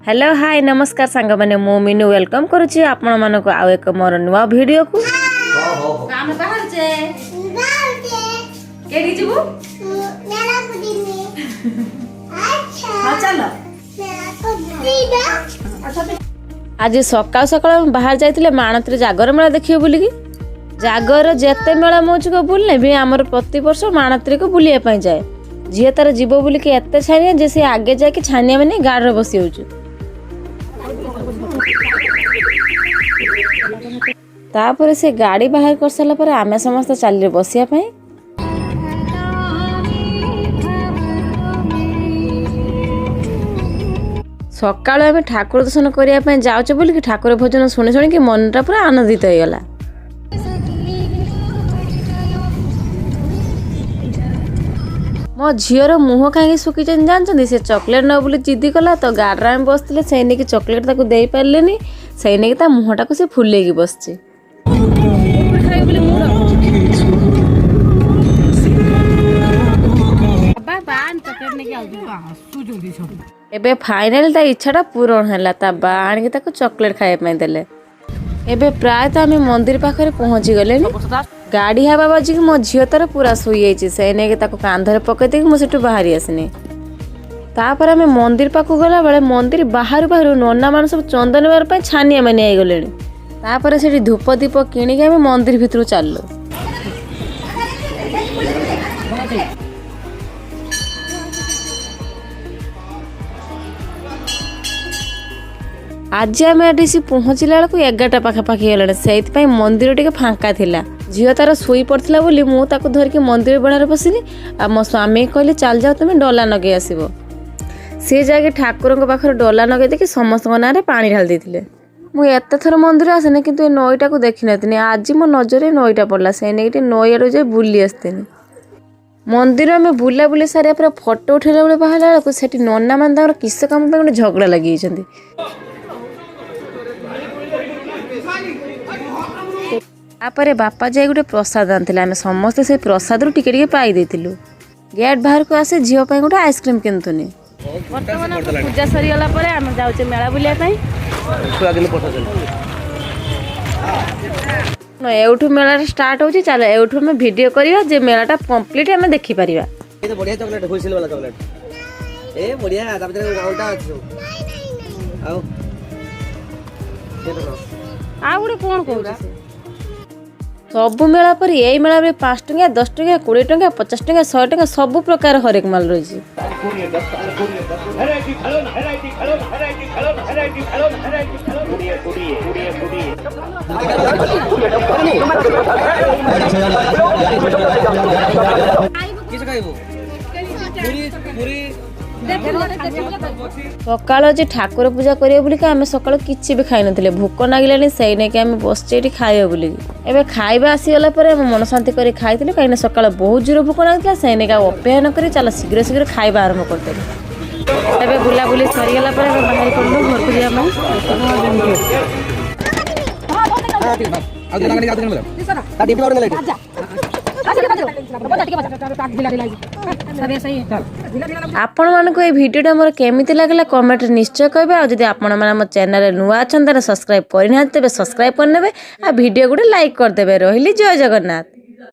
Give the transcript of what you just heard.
Hello, high, ନମସ୍କାର ସାଙ୍ଗମାନେ। ମୁଁ ମିନୁ welcome କରୁଛି ଆପଣମାନଙ୍କୁ ଆଉ ଏକ ମୋର ନୂଆ ଭିଡ଼ିଓକୁ। ଆମେ ବାହାରୁଛେ। କେଠି ଯିବୁ? ମେଳାକୁ ଯିବି। ଆଚ୍ଛା। ହଁ, ଚାଲ। ମେଳାକୁ ଯିବା। ଆଜି ସକାଳୁ ସକାଳୁ ଆମେ ବାହାରି ଯାଇଥିଲେ ମାଣତ୍ରୀ ଜାଗର ମେଳା ଦେଖିବେ ବୋଲିକି। ଜାଗର ଯେତେ ମେଳା ମଉଜକ ବୁଲିଲେ ବି ଆମର ପ୍ରତିବର୍ଷ ମାଣତ୍ରୀକୁ ବୁଲିବା ପାଇଁ ଯାଏ। ଝିଅ ତାର ଯିବ ବୋଲିକି ଏତେ ଛାନିଆ ଯେ ସେ ଆଗେ ଯାଇକି ଛାନିଆ ମାନେ ଗାଡ଼ିରେ ବସି ଯାଉଛି। ତାପରେ ସେ ଗାଡ଼ି ବାହାର କରିସାରିଲା ପରେ ଆମେ ସମସ୍ତେ ଚାଲିଲେ ବସିବା ପାଇଁ। ସକାଳୁ ଆମେ ଠାକୁର ଦର୍ଶନ କରିବା ପାଇଁ ଯାଉଛେ ବୋଲିକି ଠାକୁର ଭଜନ ଶୁଣି ଶୁଣିକି ମନଟା ପୁରା ଆନନ୍ଦିତ ହେଇଗଲା। ମୋ ଝିଅର ମୁହଁ କାହିଁକି ଶୁଖିଛନ୍ତି ଜାଣିଛନ୍ତି? ସେ ଚକୋଲେଟ୍ ନେବ ବୋଲି ଜିଦି କଲା ତ ଗାଡ଼ିରେ ଆମେ ବସିଥିଲେ, ସେଇ ନେଇକି ଚକୋଲେଟ୍ ତାକୁ ଦେଇପାରିଲେନି। ସେଇ ନେଇକି ତା ମୁହଁଟାକୁ ସେ ଫୁଲେଇକି ବସିଛି। ଏବେ ଫାଇନାଲି ତା ଇଚ୍ଛାଟା ପୂରଣ ହେଲା। ତା ବା ଆଣିକି ତାକୁ ଚକୋଲେଟ୍ ଖାଇବା ପାଇଁ ଦେଲେ। ଏବେ ପ୍ରାୟତଃ ଆମେ ମନ୍ଦିର ପାଖରେ ପହଞ୍ଚି ଗଲେଣି। ଗାଡ଼ି ହାବା ବାଜିକି ମୋ ଝିଅ ତାର ପୁରା ଶୋଇଯାଇଛି। ସେଇ ନେଇକି ତାକୁ କାନ୍ଧରେ ପକେଇ ଦେଇକି ମୁଁ ସେଠୁ ବାହାରି ଆସିନି। ତାପରେ ଆମେ ମନ୍ଦିର ପାଖକୁ ଗଲାବେଳେ ମନ୍ଦିର ବାହାରୁ ବାହାରୁ ନନାମାନେ ସବୁ ଚନ୍ଦନ ନେବାର ପାଇଁ ଛାନିଆ ମାନିଆ ହେଇଗଲେଣି। ତାପରେ ସେଠି ଧୂପ ଦୀପ କିଣିକି ଆମେ ମନ୍ଦିର ଭିତରକୁ ଚାଲିଲୁ। ଆଜି ଆମେ ଏଠି ସେ ପହଞ୍ଚିଲା ବେଳକୁ 11ଟା ପାଖାପାଖି ହେଇଗଲାଣି। ସେଇଥିପାଇଁ ମନ୍ଦିର ଟିକେ ଫାଙ୍କା ଥିଲା। ଝିଅ ତାର ଶୋଇ ପଡ଼ିଥିଲା ବୋଲି ମୁଁ ତାକୁ ଧରିକି ମନ୍ଦିର ବେଢ଼ାରେ ବସିଲି ଆଉ ମୋ ସ୍ୱାମୀ କହିଲେ, ଚାଲ ଯାଅ ତୁମେ ଡଲା ନଗେଇ ଆସିବ। ସିଏ ଯାଇକି ଠାକୁରଙ୍କ ପାଖରେ ଡଲା ନଗେଇ ଦେଇକି ସମସ୍ତଙ୍କ ନାଁରେ ପାଣି ଢାଳି ଦେଇଥିଲେ। ମୁଁ ଏତେ ଥର ମନ୍ଦିର ଆସେନି, କିନ୍ତୁ ଏ ନଈଟାକୁ ଦେଖିନଥିଲି। ଆଜି ମୋ ନଜରରେ ନଈଟା ପଡ଼ିଲା। ସେଇ ନେଇକି ଟିକେ ନଈ ଆଡ଼କୁ ଯାଇ ବୁଲି ଆସିଥିଲି। ମନ୍ଦିର ଆମେ ବୁଲାବୁଲି ସାରିବା ପରେ ଫଟୋ ଉଠେଇଲା ବେଳେ ବାହାରିଲା ବେଳକୁ ସେଠି ନନାମାନେ ତାଙ୍କର କିସ କାମ ପାଇଁ ଗୋଟେ ଝଗଡ଼ା ଲାଗିଯାଇଛନ୍ତି। ତାପରେ ବାପା ଯାଇ ଗୋଟେ ପ୍ରସାଦ ଆଣିଥିଲେ। ଆମେ ସମସ୍ତେ ସେ ପ୍ରସାଦରୁ ଟିକେ ଟିକେ ପାଇ ଦେଇଥିଲୁ। ଗେଟ୍ ବାହାରକୁ ଆସି ଝିଅ ପାଇଁ ଗୋଟେ ଆଇସ୍କ୍ରିମ୍ କିଣୁଥିନି। ବର୍ତ୍ତମାନ ପୂଜା ସରିଗଲା ପରେ ଆମେ ଯାଉଛେ ମେଳା ବୁଲିବା ପାଇଁ। ଛୁଆ କିନ୍ତୁ ପଠାଉଛନ୍ତି। ଏଉଠୁ ମେଳାଟା ଷ୍ଟାର୍ଟ ହେଉଛି। ଚାଲ, ଏଉଠୁ ଆମେ ଭିଡ଼ିଓ କରିବା ଯେ ମେଳାଟା କମ୍ପ୍ଲିଟ୍ ଆମେ ଦେଖିପାରିବା। ଏ ତ ବଢିଆ ଚକୋଲେଟ, ହୁଇସିଲ ବାଲା ଚକୋଲେଟ। ଏ ବଢିଆ, ତା ଭିତରେ ଅଣ୍ଡା ଅଛି ସବୁ। ଆଉ ସେଇଟା କଣ? ଆଉ ଗୋଟେ କ'ଣ କହୁଛି ସେ? ସବୁ ମେଳା ପରି ଏଇ ମେଳାରେ 5 ଟଙ୍କା, 10 ଟଙ୍କା, 20 ଟଙ୍କା, 50 ଟଙ୍କା, 100 ଟଙ୍କା, ସବୁ ପ୍ରକାର ହରେକ ମାଲ ରହିଛି। କିସ ଖାଇବୁ? ପୁରୀ, ପୁରୀ। ସକାଳୁ ଆଜି ଠାକୁର ପୂଜା କରିବେ ବୋଲିକି ଆମେ ସକାଳୁ କିଛି ବି ଖାଇନଥିଲେ। ଭୋକ ଲାଗିଲାଣି, ସେଇ ନେଇକି ଆମେ ବସିଛେ ଏଠି ଖାଇବା ବୋଲିକି। ଏବେ ଖାଇବା ଆସିଗଲା ପରେ ଆମେ ମନ ଶାନ୍ତି କରି ଖାଇଥିଲୁ, କାହିଁକିନା ସକାଳେ ବହୁତ ଜୋର ଭୋକ ଲାଗୁଥିଲା। ସେଇ ନେଇକି ଆଉ ଅପେକ୍ଷା ନ କରି ଚାଲ ଶୀଘ୍ର ଶୀଘ୍ର ଖାଇବା ଆରମ୍ଭ କରିଦେଲୁ। ଏବେ ବୁଲାବୁଲି ସରିଗଲା ପରେ ଆମେ ବାହାରି ପଡ଼ିଲୁ ଘରକୁ ଯିବା ପାଇଁ। ଆଉ 2 ଟଙ୍କା, ଆଉ 2 ଟଙ୍କା ତା ଡିପି ଗୋଟେ ନେଲେ ଏଠି। ଆପଣମାନଙ୍କୁ ଏଇ ଭିଡ଼ିଓଟା ମୋର କେମିତି ଲାଗିଲା, କମେଣ୍ଟରେ ନିଶ୍ଚୟ କହିବେ। ଆଉ ଯଦି ଆପଣମାନେ ଆମ ଚ୍ୟାନେଲରେ ନୂଆ ଅଛନ୍ତି, ତାହେଲେ ସବସ୍କ୍ରାଇବ୍ କରିନାହାନ୍ତି, ତେବେ ସବସ୍କ୍ରାଇବ୍ କରିନେବେ ଆଉ ଭିଡ଼ିଓ ଗୋଟେ ଲାଇକ୍ କରିଦେବେ। ରହିଲି, ଜୟ ଜଗନ୍ନାଥ।